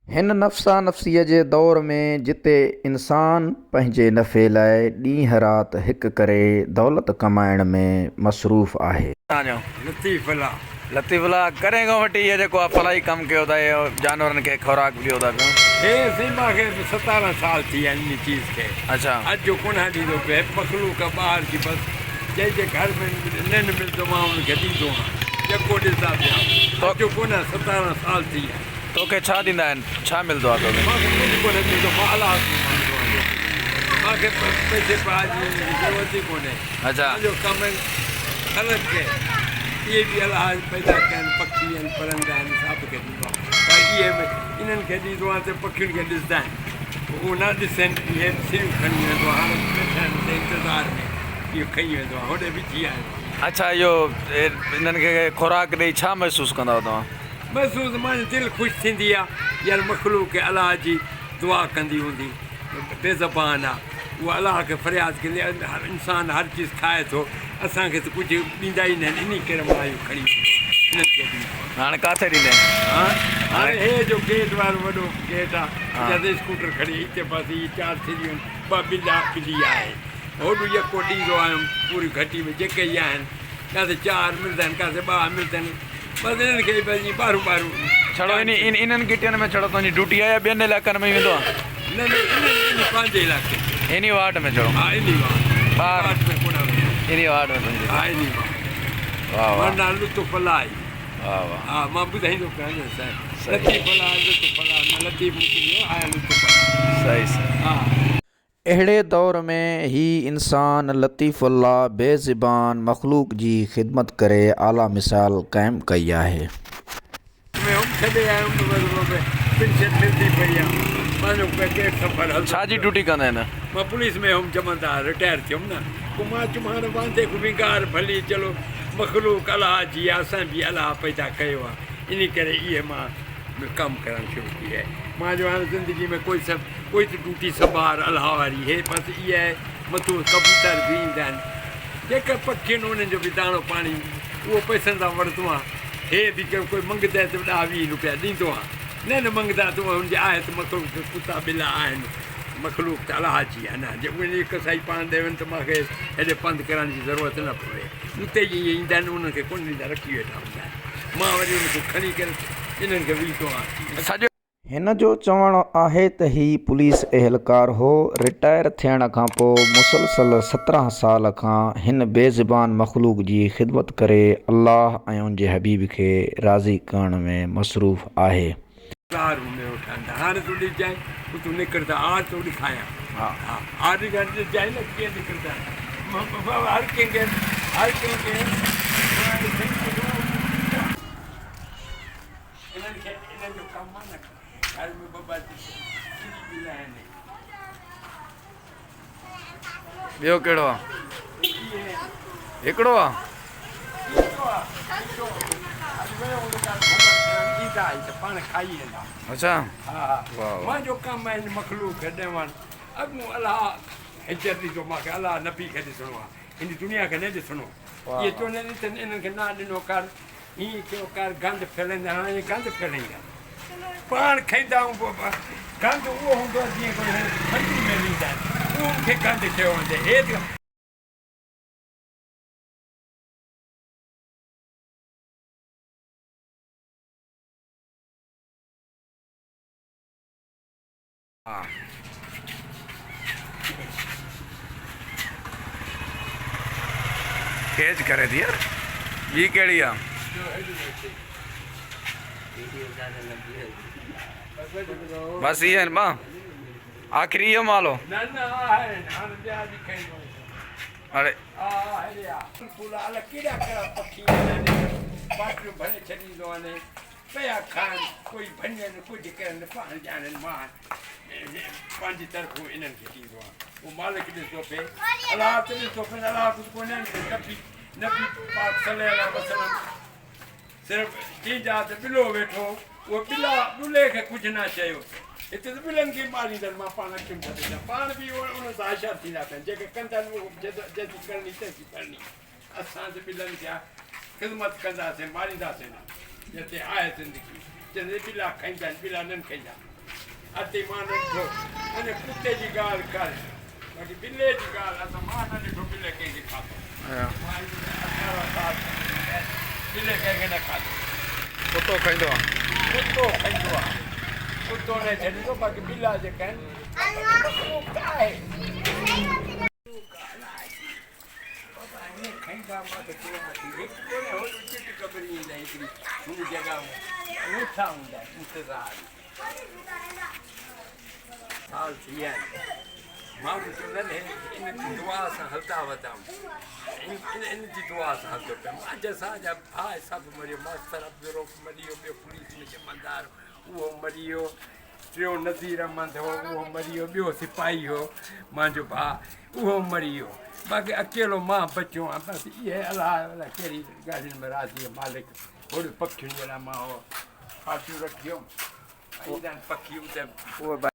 هن نفسا نفسيء جي دور ۾ جتي انسان پنهنجي نفعي لاء ڏينهن رات هڪ ڪري دولت ڪمائڻ ۾ مصروف آهي. توهان جو. لطيف الله. لطيف الله ڪڏهن کان وٺي اهي جيڪو آ فلاحي ڪم ڪيو ٿا اهي جانورن کي خوراڪ ڏيو ٿا پيو. هي سائين مان کي ستارهن سال ٿي ويا آهن انهي چيز کي. اڇا. اڄ جو ڪونه ڏيندو پيو هي مخلوق آ ٻاهر جي بس جنهن جي گهر ۾ ننهن ملندو مان ان کي ڏيندو آهيان جيڪو ڏسان پيا اڄ جو ڪونه 17 سال ٿي ويا آهن. توکي ڇا ڏيندا آهن؟ ڇا ملندو آهي توکي؟ مان کي ڪجهه ڪونهي ملندو، مان الله کان مانگندو آهيان. مان کي پئسي پاء جي ضرورت ئي ڪونهي. اڇا. منهنجو ڪم آهن خلق کي، اهي به الله پيدا ڪيا آهن، پکي آهن، پرندا آهن، سڀ کي ڏيندو آهيان. پر اهي به انهن کي ڏيندو آهيان ته پکين کي ڏسندا آهن، هو نه ڏسن، اهي به سريون کڻي ويندو آهيان. هاڻي ويٺا آهن هتي انتظار ۾، اهو کڻي ويندو آهيان، هوڏي وجهي آيو آهيان. اڇا اهو انهن کي خوراڪ ڏيئي ڇا محسوس ڪندا آهيو توهان؟ محسوس معني دل خوش ٿيندي آ يار مخلوق الله جي دعا ڪندي هوندي بي زبان آ اها الله کي فرياد ڪندي هر انسان هر چيز کائي ٿو اسان کي ته ڪجهه ڏيندا ئي ناهن انهي ڪري مان اهو کڻي انهن کي ڏيندو آهيان. هاڻي ڪاٿي ڏيندين؟ ها هاڻي هي جو گيٽ وارو وڏو گيٽ آ جتي اسڪوٽر کڻي هتي بس هي چار سريون ٻه ٻلا ٻلي آهي هوڏو يڪو ڏيندو آهيان پوري گهٽي ۾ جيڪي ئي آهن ڪاٿي چار ملدا آهن ڪاٿي ٻه ملدا آهن بس انهن کي بس ائين ٻارهون ٻارهون. ڇڙو انهن گهٽين ۾ ڇڙو تنهنجي ڊيوٽي آهي يا ٻين علائقن ۾ ويندو آهين؟ نه نه انهن پنهنجي علائقي ۾. انهي وارڊ ۾ ڇڙو؟ ها انهي وارڊ ۾. ٻاهر وارڊ ۾ ڪونه ويندو. انهي وارڊ ۾ تنهنجي. ها انهي وارڊ. واه واه. مان نالو لطف الله آهي. واه واه. ها مان ٻڌائيندو پيو آهيان صاحب. لطيف الله لطف الله نه لطيف نڪري ويو آهي لطف الله. صحيح صحيح. ها. اهڙي دور ۾ هي انسان لطيف الله بي زبان مخلوق جي خدمت ڪري اعليٰ مثال قائم ڪئي آهي. ۾ هم ڇڏي آيم ته بس مون کي پينشن ملندي پئي آ پنهنجو ڪير سفر هلندو ڇا جي پيو. ڊيوٽي ڪندا آهن؟ مان پوليس ۾ هم جمعدار رٽائر ٿيم نه پوء مان چيم هاڻ واندي کان ونگار ڀلي چلو مخلوق الله جي آ اسان به الله پيدا ڪيو آ انهي ڪري اهي مان ڪم ڪرڻ شروع ڪئي آهي مان جو هاڻ زندگي ۾ ڪوئي سڀ ڪوئي ته ڊيوٽي سنڀار الله واري هي بس اها آهي مٿو ڪبوتر به ايندا آهن جيڪي پکي آهن انهن جو به داڻو پاڻي اهو پئسن سان وٺندو آهيان هي به ڪي ڪوئي منگدي ته ڏهه ويهه روپيا ڏيندو آهيان نه نه منگدا ته ان جي آهي ته مخلوق ڪتا ٻلا آهن مخلوق ته الله جي آهي نه جي اهي ڪسائي پاڻ ڏي وڃن ته مان کي هيڏي پنڌ ڪرڻ جي ضرورت نه پوي اتي ئي اهي ايندا آهن انهن کي ڪونه ڏيندا رکي ويٺا هوندا آهن مان وري انهن کي کڻي ڪري انهن کي وجهندو آهيان. سڄو هن جو چوڻ آهي ته هي پوليس اهلڪار هو، رٽائر ٿيڻ کانپوء مسلسل 17 سال کان هن بي زبان مخلوق جي خدمت ڪري الله ۽ ان جي حبيب کي راضي ڪرڻ ۾ مصروف آهي. ڪار ۾ وٺان ته هاڻ تون ڏسجانء اتون نڪرندا آء تو ڏکايان ها آء ڏسجانء نه ڪيئن نڪرندا هر ڪنهن کي هر ڪنهن کي انهن کي انهن جو ڪم آهي نه گهر ۾ ٻه ٻه ٽي به آهن. ٻيو ڪهڙو آ؟ هڪڙو آ؟ اڇا واھ مانجو ڪم آهي مخلوق کي ڏيڻ اڳون الله هجر ڏيندو مانکي الله نبي کي ڏسڻو آ هن دنيا کي نه ڏسڻو اهي چوندا آهن ته انهن کي نه ڏنو ڪر ائين ڪيو ڪر گند ڦهلائيندا هاڻي گند ڦهلائيندا پاڻ کائيندا آهيون پوء گند اهو هوندو آهي جيئن ڪوئي هي ٺنڊي ۾ ويندا آهن اهو ان کي گند چيو وڃي هي ته ڪيچ ڪري ٿي يار ٻي ڪهڙي آ. بس اهي آهن ٻه آخري اهو مال هو. اڙي. پيا کائن، ڪوئي ڀڃن، ڪجهه ڪرن، پاڻ ڄاڻن، مان پنهنجي طرفون انهن کي ڏيندو آهيان. اهو مالڪ ڏسندو پئي، الله ته ڏسندو پئي، الله ڪجهه ڪونهي نبي نبي پاڪ صلي الله عليه وسلم صرف چئين جا ته ٻلو ويٺو اهو ٻلا ٻلي کي ڪجهه نه چيو. هتي ته ٻلن کي ماريندڙ مان پاڻ اکين سان ڏسان، پاڻ به انهن سان حشر ٿيندا پيا، جيڪي ڪندا آهن اهو جنهن جي ڪرڻي تنهن جي ڀرڻي. اسان ته ٻلن کي خدمت ڪنداسين، مارينداسين نه. جتي آهي زندگي، چوندي ٻلا کائيندا آهن، ٻلا نن کائيندا. اتي مان نه ڏٺو ان ڪتي جي ڳالهه ڪر باقي ٻلي جي ڳالهه اسان مان نه ڏٺو ٻلي ڪنهن کي کاڌو. مان 18 سال ٻلي ڪنهن کي نه کاڌو. ڪتو کائيندو آ. ڪتو کائيندو آ. ڪتو نه ڇڏيندو باقي ٻلا جيڪا آهن مخلوق آهي. بابا ائين کائيندا مان ته چوان ٿي هڪ ڪونهي هوڏو چٽ قبري ايندا هڪڙي هن جڳهه ۾ ويٺا هوندا انتظار ۾. سال ٿي ويا آهن ماڻهو چوندا آهن هي ان جي دعا سان هلندا وتائون ان جي دعا سان هلندو پيم اڄ اسان جا ڀاء سڀ مري ويو ماستر عبدالروف مري ويو ٻيو پوليس ۾ جمعدار اهو مري ويو ٽيون نذير احمد هو اهو مري ويو ٻيو سپاهي هو مانجو ڀاء اهو مري ويو باقي اڪيلو مان بچيو آهيان بس اهي الله الله ڪهڙي ڳالهين ۾ راضي مالڪ هوڏي پکين جي لاء مان هو پاٽيون رکيم ايندا آهن پکي اتي.